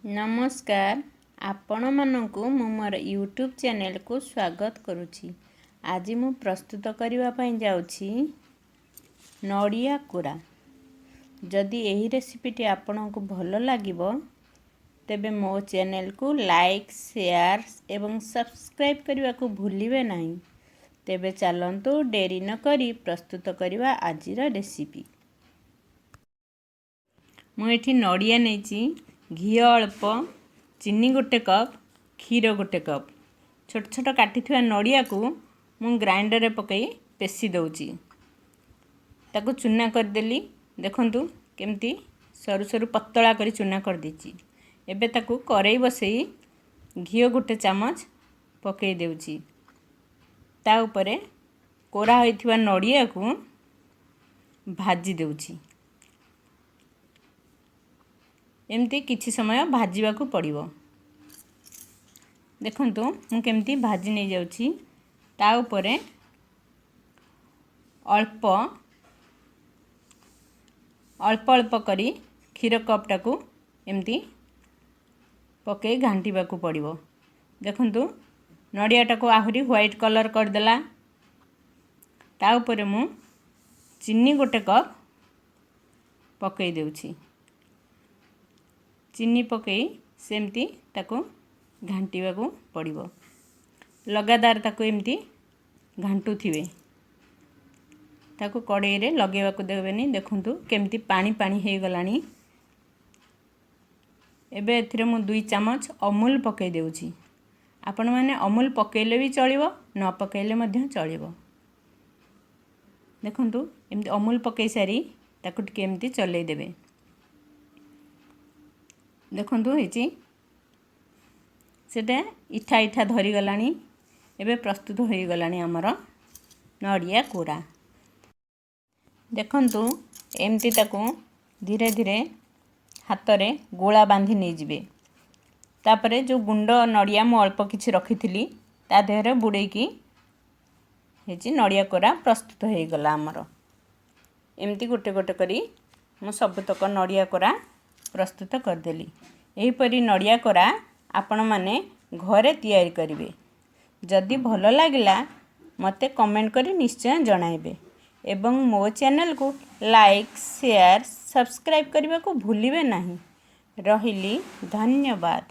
ନମସ୍କାର, ଆପଣମାନଙ୍କୁ ମୁଁ ମୋର ୟୁଟ୍ୟୁବ୍ ଚ୍ୟାନେଲକୁ ସ୍ୱାଗତ କରୁଛି। ଆଜି ମୁଁ ପ୍ରସ୍ତୁତ କରିବା ପାଇଁ ଯାଉଛି ନଡ଼ିଆ କୋରା। ଯଦି ଏହି ରେସିପିଟି ଆପଣଙ୍କୁ ଭଲ ଲାଗିବ, ତେବେ ମୋ ଚ୍ୟାନେଲକୁ ଲାଇକ୍, ସେୟାର ଏବଂ ସବସ୍କ୍ରାଇବ୍ କରିବାକୁ ଭୁଲିବେ ନାହିଁ। ତେବେ ଚାଲନ୍ତୁ, ଡେରି ନକରି ପ୍ରସ୍ତୁତ କରିବା ଆଜିର ରେସିପି। ମୁଁ ଏଠି ନଡ଼ିଆ ନେଇଛି, ଘିଅ ଅଳ୍ପ, ଚିନି ଗୋଟେ କପ୍, କ୍ଷୀର ଗୋଟେ କପ୍। ଛୋଟ ଛୋଟ କାଟିଥିବା ନଡ଼ିଆକୁ ମୁଁ ଗ୍ରାଇଣ୍ଡରରେ ପକାଇ ପେଶି ଦେଉଛି। ତାକୁ ଚୁନା କରିଦେଲି। ଦେଖନ୍ତୁ, କେମିତି ସରୁ ସରୁ ପତଳା କରି ଚୁନା କରିଦେଇଛି। ଏବେ ତାକୁ କରେଇ ବସେଇ ଘିଅ ଗୋଟେ ଚାମଚ ପକାଇ ଦେଉଛି। ତା ଉପରେ କୋରା ହୋଇଥିବା ନଡ଼ିଆକୁ ଭାଜି ଦେଉଛି। ଏମିତି କିଛି ସମୟ ଭାଜିବାକୁ ପଡ଼ିବ। ଦେଖନ୍ତୁ, ମୁଁ କେମିତି ଭାଜି ନେଇଯାଉଛି। ତା ଉପରେ ଅଳ୍ପ ଅଳ୍ପ ଅଳ୍ପ କରି କ୍ଷୀର କପ୍ଟାକୁ ଏମିତି ପକାଇ ଘାଣ୍ଟିବାକୁ ପଡ଼ିବ। ଦେଖନ୍ତୁ, ନଡ଼ିଆଟାକୁ ଆହୁରି ହ୍ୱାଇଟ୍ କଲର୍ କରିଦେଲା। ତା ଉପରେ ମୁଁ ଚିନି ଗୋଟେ କପ୍ ପକାଇ ଦେଉଛି। ଚିନି ପକାଇ ସେମିତି ତାକୁ ଘାଣ୍ଟିବାକୁ ପଡ଼ିବ। ଲଗାତାର ତାକୁ ଏମିତି ଘାଣ୍ଟୁଥିବେ। ତାକୁ କଡ଼େଇରେ ଲଗେଇବାକୁ ଦେବେନି। ଦେଖନ୍ତୁ, କେମିତି ପାଣି ପାଣି ହେଇଗଲାଣି। ଏବେ ଏଥିରେ ମୁଁ 2 ଚାମଚ ଅମୁଲ ପକାଇ ଦେଉଛି। ଆପଣମାନେ ଅମୁଲ ପକାଇଲେ ବି ଚଳିବ, ନ ପକାଇଲେ ମଧ୍ୟ ଚଳିବ। ଦେଖନ୍ତୁ, ଏମିତି ଅମୁଲ ପକାଇ ସାରି ତାକୁ ଟିକେ ଏମିତି ଚଲେଇ ଦେବେ। ଦେଖନ୍ତୁ, ହେଇଛି। ସେଇଟା ଇଠା ଇଠା ଧରିଗଲାଣି। ଏବେ ପ୍ରସ୍ତୁତ ହୋଇଗଲାଣି ଆମର ନଡ଼ିଆ କୋରା। ଦେଖନ୍ତୁ, ଏମିତି ତାକୁ ଧୀରେ ଧୀରେ ହାତରେ ଗୋଳା ବାନ୍ଧି ନେଇଯିବେ। ତାପରେ ଯେଉଁ ଗୁଣ୍ଡ ନଡ଼ିଆ ମୁଁ ଅଳ୍ପ କିଛି ରଖିଥିଲି, ତା ଦେହରେ ବୁଡ଼େଇକି ହେଇଛି। ନଡ଼ିଆ କୋରା ପ୍ରସ୍ତୁତ ହୋଇଗଲା ଆମର। ଏମିତି ଗୋଟେ ଗୋଟେ କରି ମୁଁ ସବୁତକ ନଡ଼ିଆ କୋରା ପ୍ରସ୍ତୁତ କରିଦେଲି। ଏହିପରି ନଡ଼ିଆ କୋରା ଆପଣମାନେ ଘରେ ତିଆରି କରିବେ। ଯଦି ଭଲ ଲାଗିଲା, ମୋତେ କମେଣ୍ଟ କରି ନିଶ୍ଚୟ ଜଣାଇବେ ଏବଂ ମୋ ଚ୍ୟାନେଲକୁ ଲାଇକ୍, ସେୟାର, ସବସ୍କ୍ରାଇବ୍ କରିବାକୁ ଭୁଲିବେ ନାହିଁ। ରହିଲି, ଧନ୍ୟବାଦ।